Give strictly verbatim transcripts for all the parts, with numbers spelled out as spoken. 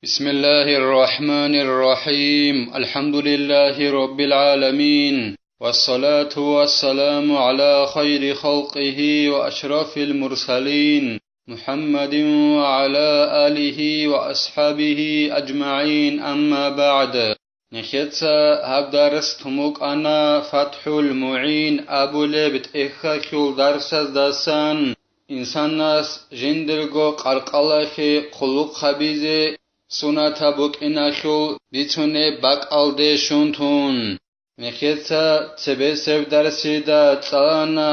بسم الله الرحمن الرحيم. الحمد لله رب العالمين. والصلاة والسلام على خير خلقه وأشرف المرسلين محمد وعلى آله وأصحابه أجمعين. أما بعد. Нехеца гьаб дарс тумукъана ФатхӀул МугӀин абулеб тӀехьалъул дарсаздасан, инсанас жиндирго къаркъалахъе хъулухъ гьабизе, сунатаб букӀиналъул бицунеб бакӀалде щун тун. Нехеца цебесеб дарсида цӀалана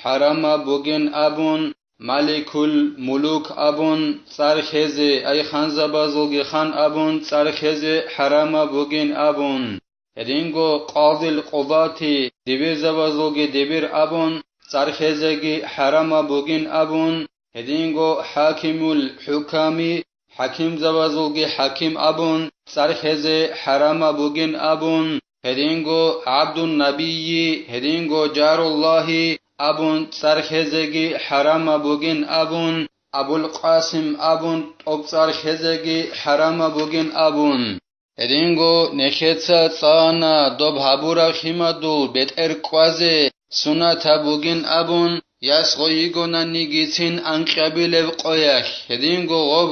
хӀарамаб бугин абун, Маликул Мулук абун цӀар хезе, ай ханзабазулги хан абун цӀар хезе хӀарамаб бугин абун. Гьединго Къадил Къудати дибирзабазулги дибир абун цӀар хезеги хӀарамаб бугин абун, гьединго ХӀакимул ХӀуками хӀакимзабазулги хӀаким абун цӀар хезе хӀарамаб бугин абун, гьединго ГӀабдун Набийи, гьединго Жаруллагьи абун цӀар хезеги хӀарамаб бугин абун, Абул Къасим абун тӀоб цӀар хезеги хӀарамаб бугин абун. Гьединго нехеца цӀана доб гьабураб химадул бетӀер кӀвазе сунатаб бугин абун, яс гъой йигонанигицин анкьабилеб къоялъ, гьединго гъоб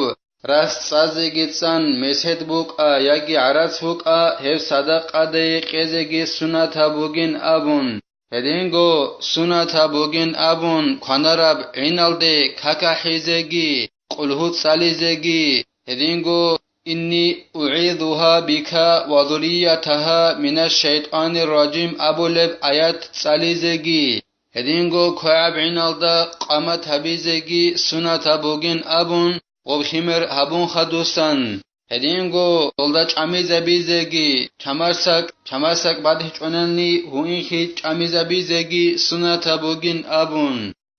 рас цӀазеги цӀан месед букӀа яги гӀарац букӀа, гьеб садакъаде кьезеги сунатаб бугин абун, гьединго сунатаб бугин абун, кванараб гӀиналде какахӀизеги, къулгьу цӀализеги, гьединго, «Инни угӀизугьа бика ва зурриятагьа минаш-шайтӀанир-ражим» абулеб аят цӀализеги, гьединго квегӀаб гӀиналда къамат гьабизеги сунатаб бугин абун, гъоб химер гьабун хадусан, гьединго долда чӀамизабизеги, чамасак, чамасак бадихӀчӀванани гьуинлъи чӀамизабизеги сунатаб бугин абун.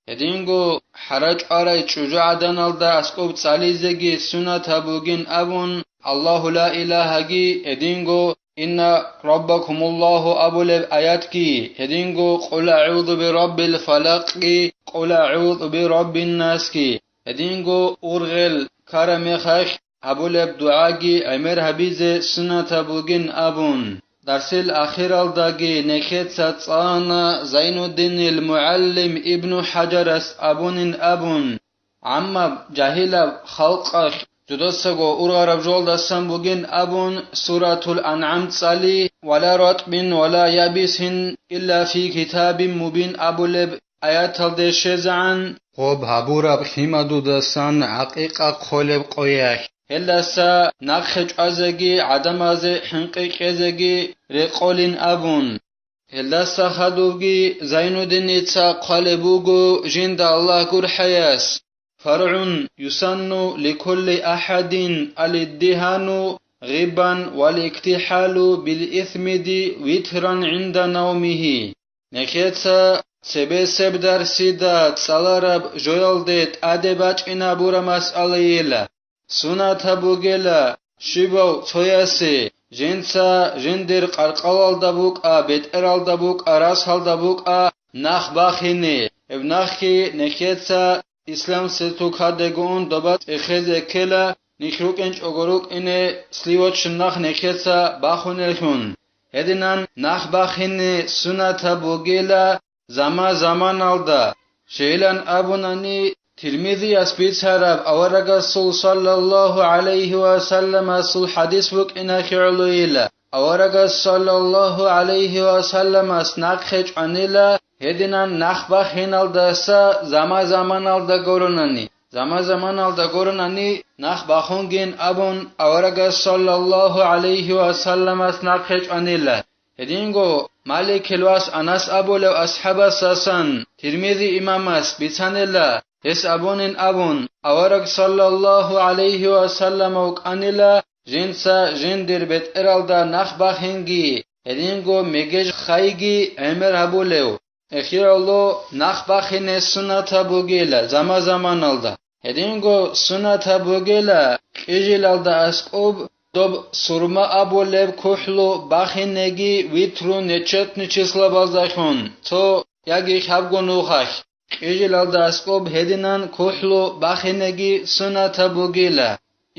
Гьединго хӀара чӀварай чӀужугӀаданалда аскӀоб цӀализеги сунатаб бугин абун, Аллагьу ла илагьаги, гьединго «Инна раббакумуллагьу» абулеб аятги, гьединго «Къул агӀузу бираббил фалакъги», «Къул агӀузу бираббин насги», гьединго ургъел ккараб мехалъ гьабулеб дугӀаги гӀемер гьабизе сунатаб бугин абун. Дарсил ахиралдаги нехеца цӀана Зайнуддинил МугӀаллим Ибну ХӀажарас абунин абун, гӀаммаб, жагьилаб халкъалъ жудасаго ургъараб жолдасан бугин абун, Суратул АнгӀам цӀали: «Ва ла ратӀбин ва ла ябисин илла фи китабин мубин» абулеб аяталде щвезегӀан, гъоб гьабураб лъимадудасан гӀакъикъа хъолеб къоялъ, гьелдаса нахъе чӀвазеги гӀадамазе хӀинкъи кьезеги рекъолин абун. Гьелдаса хадубги Зайнуддиница хъвалеб буго жинда Аллагь гурхӀаяс: «ФаргӀун юсанну ликулли ахӀадин алиддигьану гъибан валиктихӀалу билисмиди витран гӀинда навмигьи». Нехеца цебесеб дарсида цӀалараб жоялде тӀаде бачӀинабураб масъалайила. Сунатаб бугела, щибав цоясе, жинца жиндир къаркъалалда букӀа, бетӀералда букӀа, расалда букӀа нах бахине, гьеб нахги нехеца ислам сертукадего ун доба цӀехезе ккела, нилъ рукӀинчӀого рукӀине сливочный нах нехеца бахунеллъун. Гьединан нах бахине сунатаб бугела заман-заманалда, щайилан абунани, Тирмизияс бицараб аварагасул саллаллагьу гӀалайгьи ва салламасул хӀадис букӀиналъе гӀолойила. Аварагас саллаллагьу гӀалайгьи ва салламас нахъе чӀванила, гьединан нах бахиналдаса заман-заманалда гуронани, заман-заманалда гуронани нах бахунгин абун, аварагас саллаллагьу гӀалайгьи ва салламас нахъе чӀванила. Гьединго Маликил вас Анас абулев асхӀабасасан Тирмизи имамас бицанила, гьес абунин абун, авараг саллаллагьу гӀалайгьи ва салламав кӀанила, жинца жиндир бетӀералда нах бахинги, гьединго мегеж хайги гӀемер гьабулев. Эхиялъул нах бахине сунатаб бугела заман-заманалда. Гьединго сунатаб бугела кьижилалда аскӀоб доб сурма абулеб кухӀлу бахинеги витру нечетни числабаздалъун цо яги хабго нухалъ. Кьижилалда аскӀоб гьединан кухӀлу бахинеги сунатаб бугела.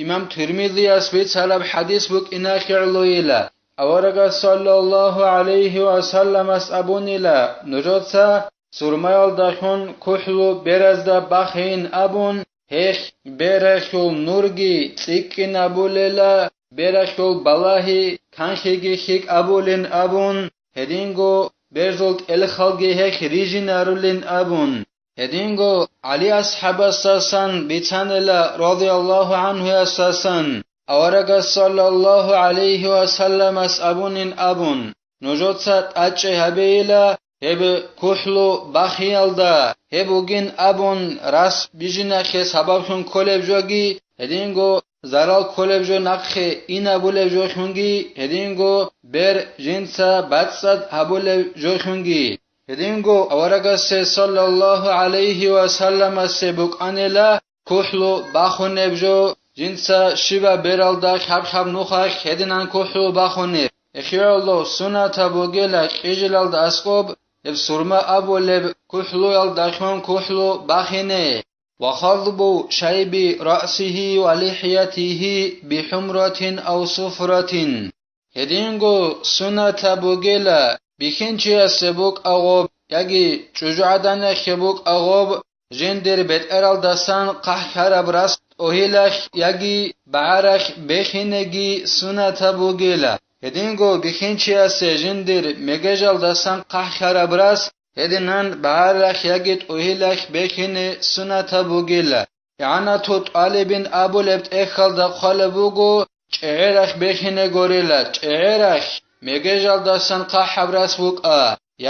имам Тирмизияс бицараб хадис букӀиналъе гӀолойила. Аварагас саллаллаху гӀалайхи ва салламас абунила: «Нужеца сурмаялдалъун кухӀлу беразда бахейин абун, гьелъ бералъул нурги цӀикӀкӀинабулела, бералъул балагьи канлъиги лъикӀабулин абун, гьединго бержул тӀелхалги гьелъ рижинарулин абун». Гьединго ГӀали асхӀабасдасан бицанила, радияллаху гӀанхуясдасан, аварагас саллаллаху гӀалайхи ва салламас абунин абун: «Нужеца тӀачӀи гьабейила гьеб кухӀлу бахиялда, гьеб бугин абун рас бижиналъе сабаблъун кколеб жоги, гьединго зарал кколеб жо нахъе инабулеб жолъунги, гьединго бер жинца бацӀцӀад гьабулеб жолъунги». Гьединго аварагасе саллаллаху гӀалайхи ва салламасе букӀанила кухӀлу бахунеб жо, жинца щибаб бералда хаб-хаб нухалъ гьединан кухӀлу бахунеб. Эхиялъул сунатаб бугела кьижилалда аскӀоб гьеб сурма абулеб кухӀлуялдалъун кухӀлу бахине. «Ва хадбу шайби раъсихи ва лихӀятихи бихӀумратин ав суфратин». Гьединго сунатаб бугела, бихьинчиясе букӀа гъоб яги чӀужугӀаданахъе букӀа гъоб, жиндир бетӀералдасан хъахӀлъараб рас тӀогьилалъ яги багӀаралъ бехинеги сунатаб бугела. Гьединго бихьинчиясе жиндир мегежалдасан хъахӀлъараб рас гьединан багӀаралъ яги тӀогьилалъ бехине сунатаб бугела. ИгӀанату тӀалибин абулеб тӀехьалда хъвалеб буго, чӀегӀералъ бехине горила, чӀегӀералъ, мегежалдасан хъахӀаб рас вукӀа,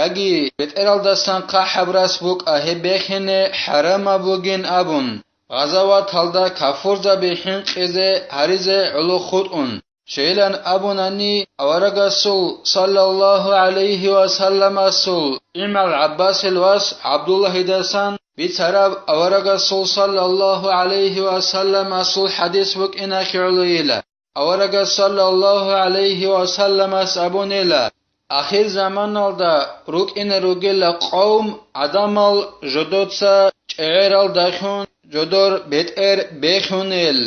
яги бетӀералдасан хъахӀаб рас вукӀа, гьеб бехине хӀарамаб бугин абун, гъазаваталда кафурзаби хӀинкъизе гьаризе гӀоло хутӀун. Щайилан абунани, аварагасул саллаллаху гӀалайхи ва салламасул имал ГӀаббасил вас ГӀабдуллагьидасан бицараб аварагасул саллаллаху гӀалайхи ва салламасул хадис букӀиналъе гӀолойила. Аварагас саллаллаху гӀалайхи ва салламас абунила: «Ахир заманалда рукӀине ругела къавм, гӀадамал жодоца чӀегӀералдалъун жодор бетӀер бехунел».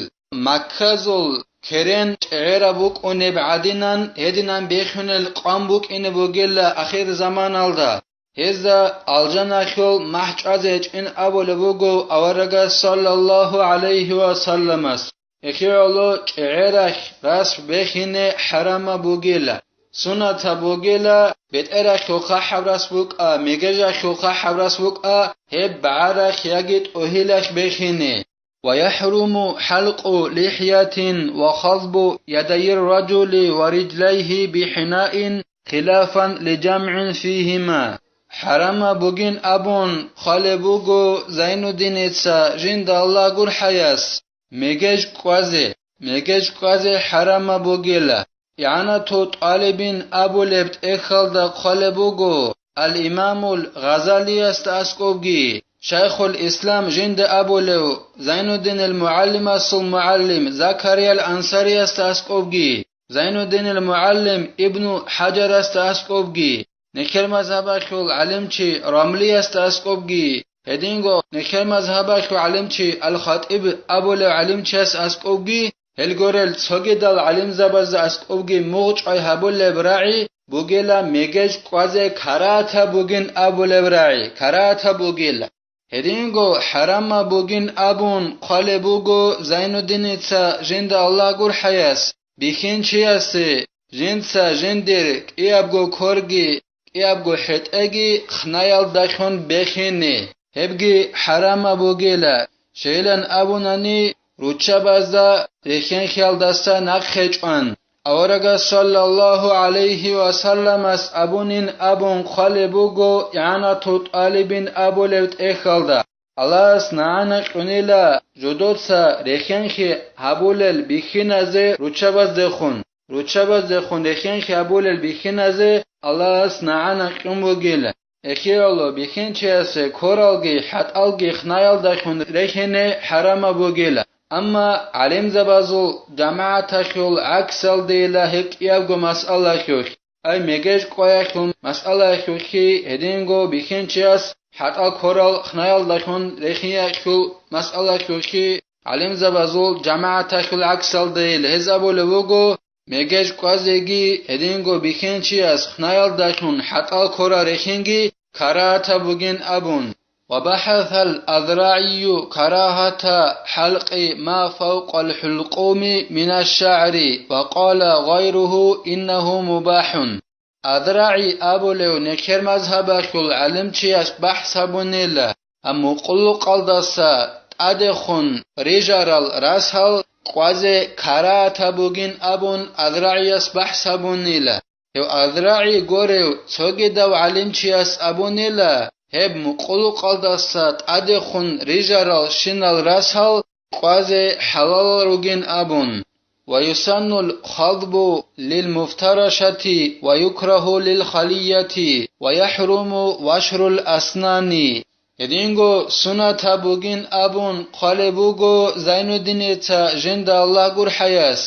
Макказул керен чӀегӀераб букӀунеб гӀадинан, гьединан бехунел къван букӀине бугела ахир заманалда. Гьезда алжаналъул махӀ чӀвазе гьечӀин абулеб буго аварагас саллаллаху гӀалайхи ва салламас. Эхиялъул чӀегӀералъ рас бехине хӀарамаб бугела. Сунатаб бугела, бетӀералъул хъахӀаб рас букӀа, мегежалъул хъахӀаб рас букӀа, гьеб багӀаралъ яги тӀогьилалъ бехине. «Ва яхӀруму хӀалкъу лихӀятин ва хадбу ядайир ражули ва риджлайхи бихӀинаин хилафан лижамгӀин фигьима». ХӀарамаб бугин абун хъвалеб буго Зайнуддиница жинда Аллагь гурхӀаяс мегеж кӀвазе, мегеж кӀвазе хӀарамаб бугела. ИгӀанату тӀалибин абулеб тӀехьалда хъвалеб буго ал-Имамул Гъазалиясда аскӀобги, Шайхул Ислам жинда абулев Зайнуддинил МугӀаллимасул мугӀаллим Закариял Ансариясда аскӀобги, Зайнуддинил мугӀаллим Ибну ХӀаджарасда аскӀобги, нехер мазгьабалъул гӀалимчи Рамлиясда аскӀобги, гьединго нехер мазгьабалъул гӀалимчи Ал-ХатӀиб абулев гӀалимчияс аскӀобги, гьел гурел цогидал гӀалимзабазда аскӀобги мугъчӀвай гьабулеб рагӀи бугела мегеж кӀвазе карагьатаб бугин абулеб рагӀи, карагьатаб бугела. Гьединго хӀарамаб бугин абун хъвалеб буго Зайнуддиница жинда Аллагь гурхӀаяс, бихьинчиясе, жинца жиндир кӀиябго корги кӀиябго хӀетӀеги хнаялдалъун бехине, гьебги хӀарамаб бугела, щайилан абунани, руччабазда рехьенхиялдаса нахъе чӀван, аварагас саллаллаху гӀалайхи ва салламас абунин абун хъвалеб буго игӀанату тӀалибин абулеб тӀехьалда. Аллагьас нагӀана кьунила жодоца рехьенхи гьабулел бихьиназе руччабаздехун, руччабаздехун рехьенхи гьабулел бихьиназе Аллагьас нагӀана кьун бугила. Эхиялъул бихьинчиясе коралги хӀатӀалги хнаялдалъун рехине хӀарамаб бугила. Амма гӀалимзабазул жамагӀаталъул гӀаксалдейила гьеб кӀиябго масъалаялъулъ. Ай мегеж кӀваялъул масъалаялъулъги гьединго бихьинчияс хӀатӀал корал хнаялдалъун рехиялъул масъалаялъулъги гӀалимзабазул жамагӀаталъул гӀаксалдайила, гьез абулеб буго, мегеж кӀвазеги гьединго бихьинчияс хнаялдалъун хӀатӀал ккола рехинги карагьатаб бугин абун. وبحث الأذرعي كراهة حلق ما فوق الحلقوم من الشعر، وقال غيره إنه مباح. АзрагӀи абулев нехер мазгьабалъул гӀалимчияс бахӀс гьабунила, амма къуллукъалдаса тӀадехун рижарал расал кӀвазе карагьатаб бугин абун АзрагӀияс бахӀс гьабунила. Гьев АзрагӀи горев цогидав гӀалимчияс абунила, гьеб мукъулукъалдаса тӀадехун рижарал щинал расал кӀвазе хӀалалал ругин абун. ويسن الخضب للمفترشة ويكره للخلية ويحرم وشر الأسنان. Гьединго сунатаб бугин абун хъвалеб буго Зайнуддиница, жинда Аллагь гурхӀаяс,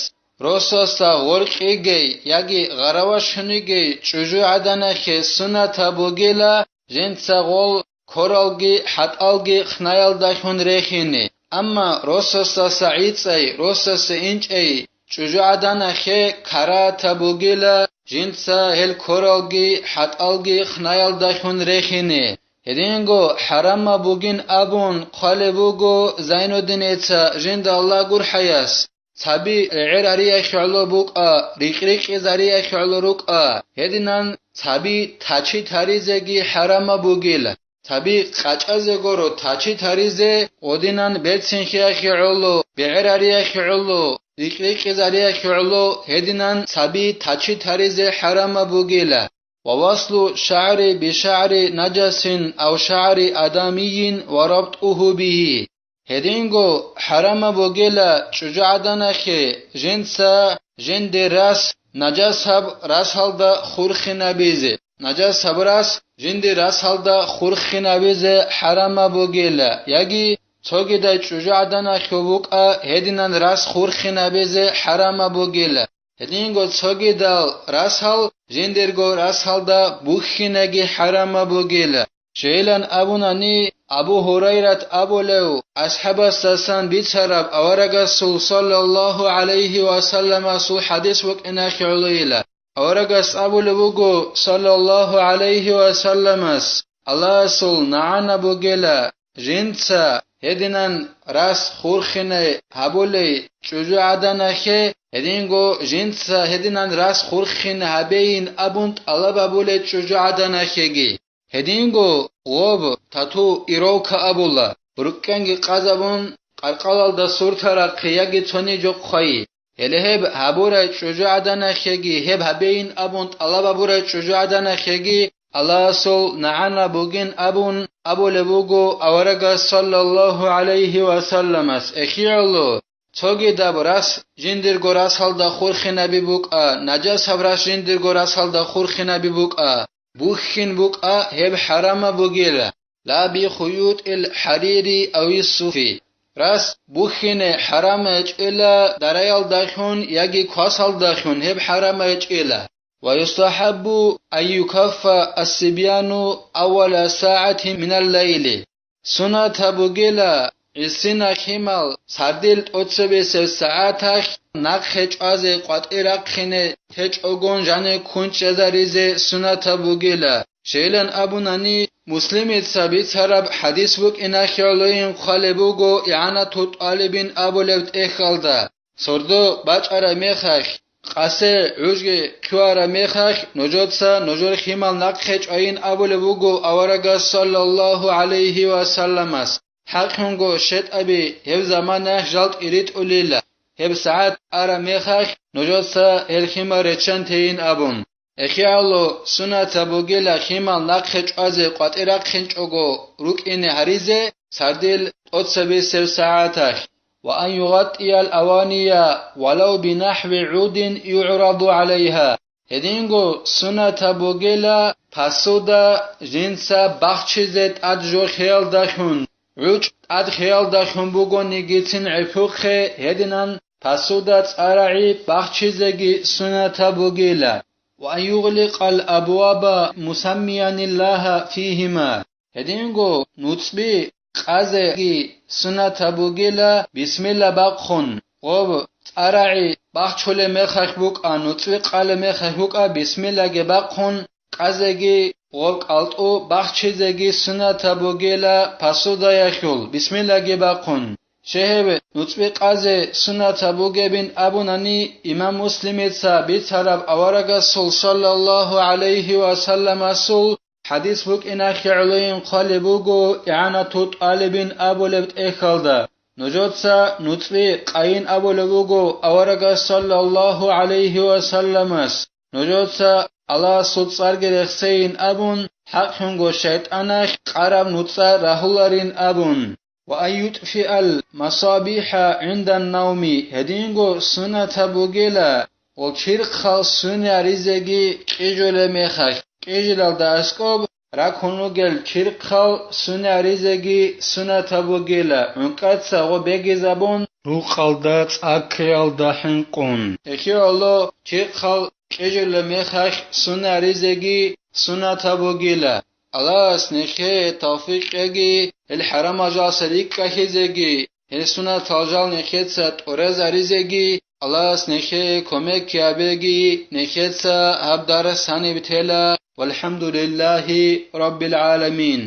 росаса гъоркьигей яги гъаравашунигей чӀужугӀаданахье сунатаб бугила жинца гъол коралги хӀатӀалги хнаялдалъун рехине, амма росасдаса гӀицӀай, росаса инчӀай чӀужугӀаданахье карагьатаб бугила жинца гьел коралги хӀатӀалги хнаялдалъун рехине. Гьединго хӀарамаб бугин абун хъвалеб буго Зайнуддиница, жинда Аллагь гурхӀаяс, цаби регӀер ариялъе гӀоло букӀа, рикь-рикьиз ариялъе гӀоло рукӀа, гьединан цаби тачи таризеги хӀарамаб бугила. Цаби къачӀазе гуро тачи таризе, гьединан берцинхиялъе гӀоло, бегӀер ариялъе гӀоло, рикь-рикьиз ариялъе гӀоло, гьединан цаби тачи таризе хӀарамаб бугила. ووصل الشعر بشعر نجس أو شعر آدمي وربطه به. Гьединго хӀарамаб бугила чӀужугӀаданахье жинца жиндир рас нажасаб расалда хурхинабизе, нажасаб рас жиндир расалда хурхинабизе хӀарамаб бугила, яги цогидай чӀужугӀаданахье букӀа гьединан рас хурхинабизе хӀарамаб бугила. Гьединго цогидал расал жиндирго расалда бухьинаги хӀарамаб бугила. Щайилан абунани, Абу Гьурайрат абулев асхӀабасдасан бицараб аварагасул саллаллагьу гӀалайгьи ва салламасул хӀадис букӀиналъе гӀолойила. Аварагас абулеб буго, саллаллагьу гӀалайгьи ва салламас, Аллагьасул нагӀана бугила, жинца гьединан рас хурхине гьабулей чӀужугӀаданахье, гьединго жинца гьединан рас хурхине гьабейин абун тӀалаб гьабулей чӀужугӀаданахьеги. Гьединго гъоб, тату, ировка абула, рукӀкӀанги къазабун, къаркъалалда суртарахъе яги цони жо хъвайи. Гьеле гьеб гьабурай чӀужугӀаданахьеги, гьеб гьабейин абун тӀалаб гьабурай чӀужугӀаданахьеги Аллагьасул нагӀана бугин абун абулеб буго аварагас саллаллагьу гӀалайгьи ва салламас. ЭхигӀоло, цогидаб рас жиндирго расалда хурхинаби букӀа, нажасаб рас жиндирго расалда хурхинаби букӀа, бухьин букӀа, гьеб хӀарамаб бугила. Ла би хуютӀил хӀарири авис суфи. Рас бухьине хӀарамай чӀела дараялдалъун яги квасалдалъун, гьеб хӀарамай чӀела. Ва юстахӀаббу ан юкаффа ас-сибьяну аввала сагӀатин минал лайли. Сунатаб бугила, гӀисина химал сардил тӀоцебесеб сагӀаталъ нахъе чӀвазе къватӀи рахъине течӀогон жане ккун чӀезаризе сунатаб бугила. Щайилан абунани, Муслимица бицараб хӀадис букӀиналъе гӀолойин хъвалеб буго, ИгӀанату тӀалибин абулеб тӀехьалда, сордо бачӀараб мехалъ, къасе гӀужги хъуараб мехалъ, нужеца нужер химал нахъе чӀвайин абулеб буго аварагас саллаллагьу гӀалайгьи ва салламас. ХӀакълъунго щетӀаби гьеб заманаялъ жал тӀиритӀулила, гьеб сагӀат араб мехалъ нужеца гьел химал реччан тейин абун. ЭхигӀоло, сунатаб бугила химал нахъе чӀвазе къватӀи рахъинчӀого рукӀине гьаризе сардил тӀоцебесеб сагӀаталъ. Ва ан югъаттиял авания валав бинахӀви гӀудин югӀраду гӀалайгьа. Гьединго сунатаб бугила посуда жинца бахчизе тӀад жо хиялдалъун, гӀучӀ тӀад хиялдалъун бугонигицин гӀепухъе, гьединан посуда цӀарагӀи бахчизеги сунатаб бугила. Ва ан югъликъал абваба мусаммияниллагьа фигьима. Гьединго нуцӀби къазеги сунатаб бугила бисмилла бахъун, гъоб цӀарагӀи бахчулеб мехалъ букӀа, нуцӀби къалеб мехалъ букӀа, бисмиллаги бахъун, къазеги гъоб кӀалтӀу бахчизеги сунатаб бугила посудаялъул бисмиллаги бахъун. Щегьеб нуцӀби къазе сунатаб бугебин абунани, имам Муслимица бицараб аварагасул саллаллагьу гӀалайгьи ва салламасул хӀадис букӀиналъе гӀолойин хъвалеб буго ИгӀанату ТӀалибин абулеб тӀехьалда. Нужеца нуцӀби къайин абулеб буго аварагас саллаллагьу гӀалайгьи ва салламас. Нужеца Аллагьасул цӀарги рехсейин абун, хӀакълъунго шайтӀаналъ къараб нуцӀа рагьуларин абун. Ва ан ютӀфиал масабихӀа гӀиндан навми, гьединго сунатаб бугела, гъол чирхъал сунаризеги кьижулеб мехалъ, кьижилалда аскӀоб ракун ругел чирхъал сунаризеги сунатаб бугела, гӀункӀаца гъо бегизабун, рукъалда цӀаккиялда хӀинкъун. Эхиялъо чирхъал кьижулеб мехалъ сунаризеги сунатаб бугела. Аллагьас нехее тавфикъ кьеги, гьел хӀарамал жалса рикӀкӀалъизеги, гьел сунатал жал нехеца тӀурезаризеги, Аллагьас нехее кумек гьабеги, нехеца гьаб дарс гьаниб тела, валхӀамдулиллагьи раббил гӀаламин.